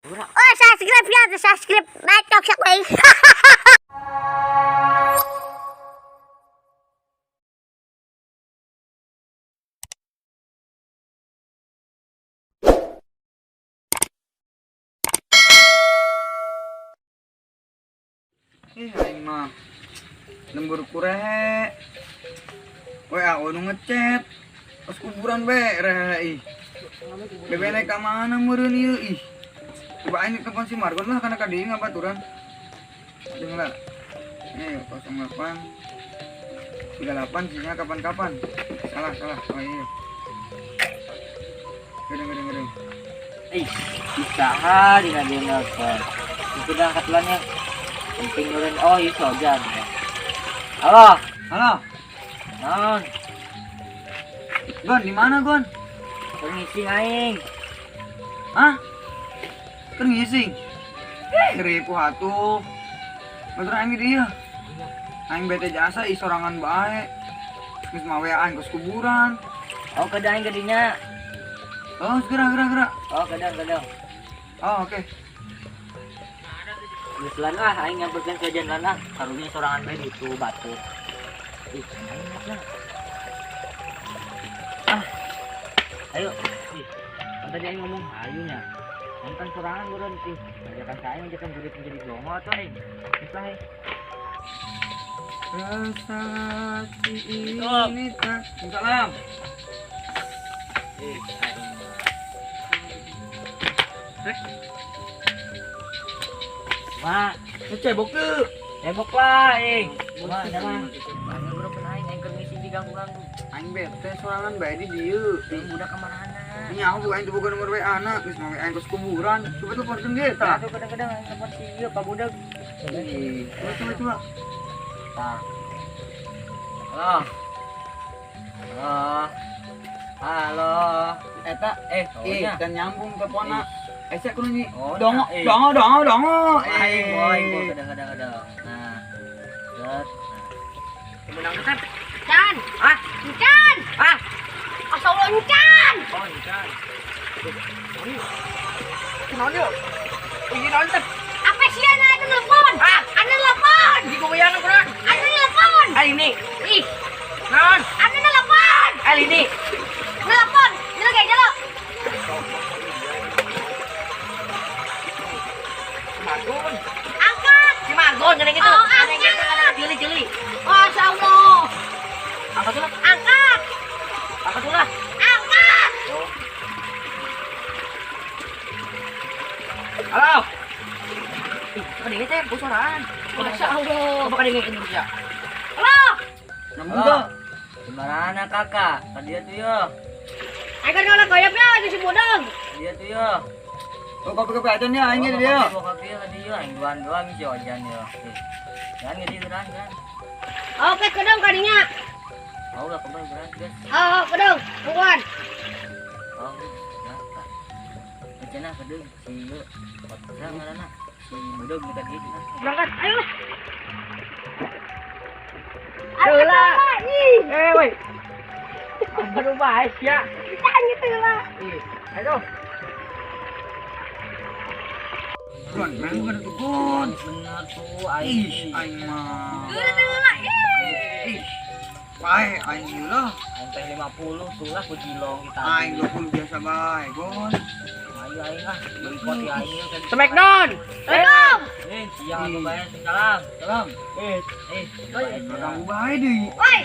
Oh, subscribe ya, subscribe. Baik, sok baik. Ih, aing mah lembur kurehe. WA nu ngechat. Pas kuburan be rehe ih. Bebe naik ka mana meureun ieu ih. Coba aing telepon si Margon lah kana ka dieu ngabaturan. Jeung lah. Nih 08 38 sihnya kapan-kapan. Salah, salah. Oh iya. Gedeng, gedeng, gedeng. Ih, usaha dina dia nelpon. Itu dah katulannya. Penting meureun. Oh, iya sojan. Halo, Halo, naon? Gon, di mana Gon? Keur ngising aing. Hah? Keur ngising. Eh, ripuh atuh. Baturan aing di dieu. Aing bete jasa ih sorangan bae. Geus mah WA aing geus kuburan. Oh, kada aing gadinya. Oh, segera segera segera. Oh, kadang kadang. Oh, oke. Geus lan ah, aing nyamperkeun ke jalan ah. Karunya sorangan bae gitu batur. Ih, aing lah. Ah. Ayo. Ih, kan tadi aing ngomong hayunya. Nonton sorangan meureun ih. Ngajakan ka aing ngajakan jurit menjadi dongo atuh aing. Geus lah aing. Rasa hati ini tak. Salam. Ih, aing. Eh, Ma, lu cebok tuh. cebok lah, eh. Ma, ada mah. Aing bro kena aing, aing keur ngisi diganggu-ganggu. Aing bete sorangan bae di dieu. Aing budak ka mana? Ini aku aing teu boga nomor WA na, geus mah WA aing geus kuburan. Coba teleponkeun ge tah. Aduh, kadang-kadang aing telepon si ieu Pak Budak. Ih, coba coba coba. Tah. Halo. Halo. Halo. Eta Eh, ih, nya. can nyambung teleponnya. Eh, saya kudu nih. Oh, Dongo, nya, eh. dongo, dongo, dongo. Aing boy, boy kadang-kadang kadang. Nah. Set. Menang kan? Can. Ah, Can. ah. Asa Allah can. Oh, ikan. Kunaon yuk? Ini naon teh? Apa sih ana ada telepon? Ah. Ana telepon. Di goyangan kunaon? Ana telepon. Ah ini. Ih, Naon? ana telepon. Ah ini. Telepon. Dulu kayak dulu. Margon. Angkat. Si Margon gini gitu. Oh, Aneh gitu angkat. kadang jeli-jeli. Masya Allah. Angkat tuh lah. Angkat. Angkat tuh lah. Angkat. Halo. Ih, apa dingin teh? Bocoran. Masya Allah. Apa dingin Indonesia? Halo. Nyambung gak? Gimana kakak? Tadi tuh yo. Ayo kan kalau goyapnya di si Budeng. Dia tuh yo. Oh, kopi-kopi aja nih aing di dia. Oh, kopi tadi yo, aing duaan-duaan si Ojan yo. Jangan ngedi geran kan. Oke, kedong kadinya. Oh, ulah kembali geran, guys. Oh, kedong. Tungguan. Oh, ya. Rencana kedeng si yo. Saya ngaranna si Budog dekat gitu. Berangkat. Ayo. Ayo lah. Ih, Eh, woi. Baru bahas ya. can gitu lah. Ih, ayo. Gon, main bukan tuh Gon. Bener tuh Ih, aing. aing mah. Dulu tuh lah. Ih. Ih. Bae aing ieu lah. Aing teh 50 tuh lah ku jilong kita. Aing 20 biasa bae, Gon. Ayo aing ah, beli kopi aing yuk kan. Smackdown. Assalamualaikum. Eh, siang aku bayar salam. Salam. Eh, eh, Ganggu bae deui. Woi,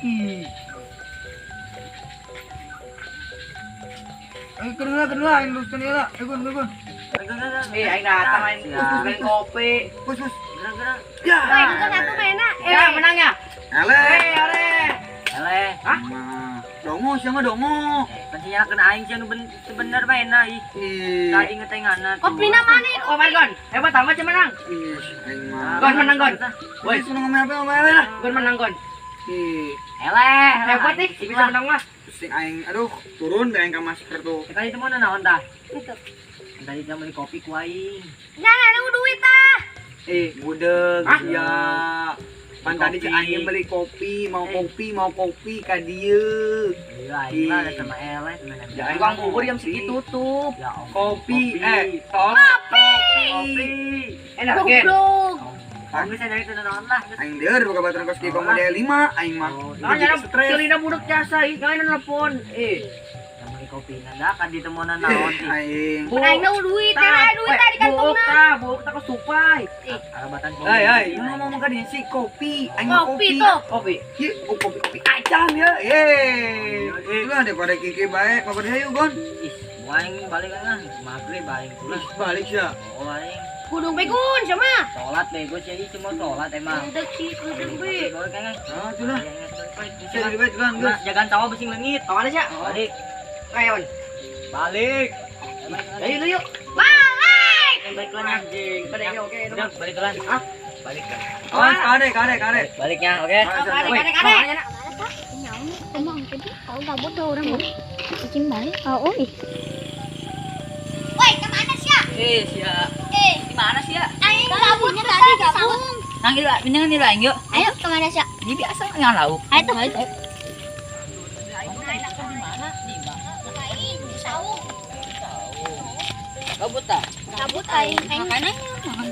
Ih. Eh, kenal kenal aing luruskan ieu lah. Eh, Gon, Gon, Gon. Eh, aing datang aing beli kopi. Pus, pus. Gerak-gerak. Ya. woi, itu satu mainnya. Ya, menang ya. Eleh. Eh, ore. Eleh. Hah? Mah, dongo siapa dongo? Kan sinyalkeun aing sih anu bener bae na ih. Ih. Tadi ngetengana tuh. Kopina mana? Oh, Margon. Hebat amat sih menang. Ih, aing mah. Gon menang, Gon. Woi, seneng ngomong apa ngomong apa lah. Gon menang, Gon. Ih, Eleh, Hebat nih, bisa menang mah. pusing aing. Aduh, turun deh aing ka masker tuh. Tadi itu mau naon tah? Itu. Tadi kamu beli kopi ku aing. Nah, ada duit ah. Eh, budeg Hah? ya. Pan tadi si aing beli kopi, mau kopi ka dieu. Iya, aing mah ada sama eleh. Tukang bubur jam segitu tutup. Kopi, tolong kopi. Enak ge. Goblok. Kamu bisa nyari tenan lah. Aing deur boga baturan kos kieu komo 5 aing mah. Nah, nyarap celina budak jasa ih, ngain nelpon. Beli kopi nanda kan ditemunan naon sih. Aing. Aing nu duit, teh duit teh di kantongna. Buuk tah kesupai. Alabatan kopi. Ay, ngomong ka dieu sih kopi, aing mah Kopi tuh. Kopi. Ye, oh, kopi acan ya. Ye. Itulah daripada kiki bae, kabar hayu gon. Ih, aing balik ah, maghrib aing pulang. Balik sia. Oh, aing. Kudung begun sama. Sholat bego sih, cuma sholat emang. Endek sih kudung be. Balik kan. Ah, itulah. Saya dari bae duluan, geus. Jagaan sawah besing leungit. Kawan sih? Balik. Ayo. Balik. Ayo lu yuk. Balik. Balik lan anjing. Balik oke. Balik lan. Ah, balik lan. Oh, kare kare kare. Baliknya, oke. Kare kare kare. Emang tadi kau gabut tuh orang mau cicing balik. Oh, ih. Woi, kemana sih? Sia. Di mana sih ya? Aing gabutnya tadi gabut. Nanggil lah, pinjangan nila aing yuk. Ayo kemana sih? Ini biasa nggak lauk. Ayo tuh. Aing di mana? Di mana? Aing di saung. Gabut tak? Gabut aing. Aing Makannya makan.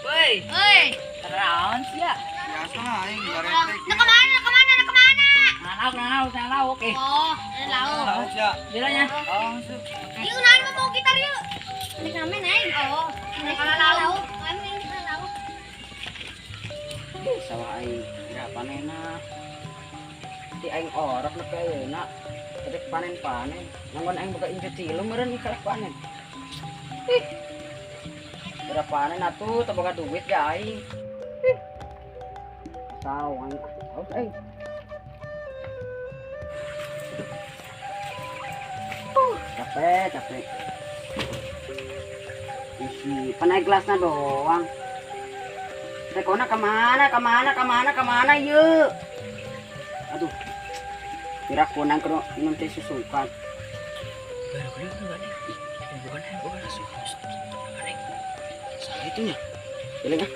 Woi. Woi. Keraon sih ya? Biasa aing baretek. Nak kemana? Nak kemana? Nak kemana? Nah, lauk, eh. Oh, lauk. Lauk sia. Bilanya. Oh, masuk. Yuk, naon mau kita yuk. Balik ramen aing. Oh, nak lauk. Kami lauk. Sawah aing kira panena. Ti aing orok nepi ayeuna. Rek panen-panen. Nanggon aing boga incu tilu meureun ieu panen. Ih. Kira panen atuh teu boga duit ga aing. Ih. Saung aing haus aing. Capek. Isi panai gelasna doang. Rekona kemana yuk? Aduh, kira kunang kero minum teh susukan. Salah itunya, boleh nggak?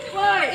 Woi,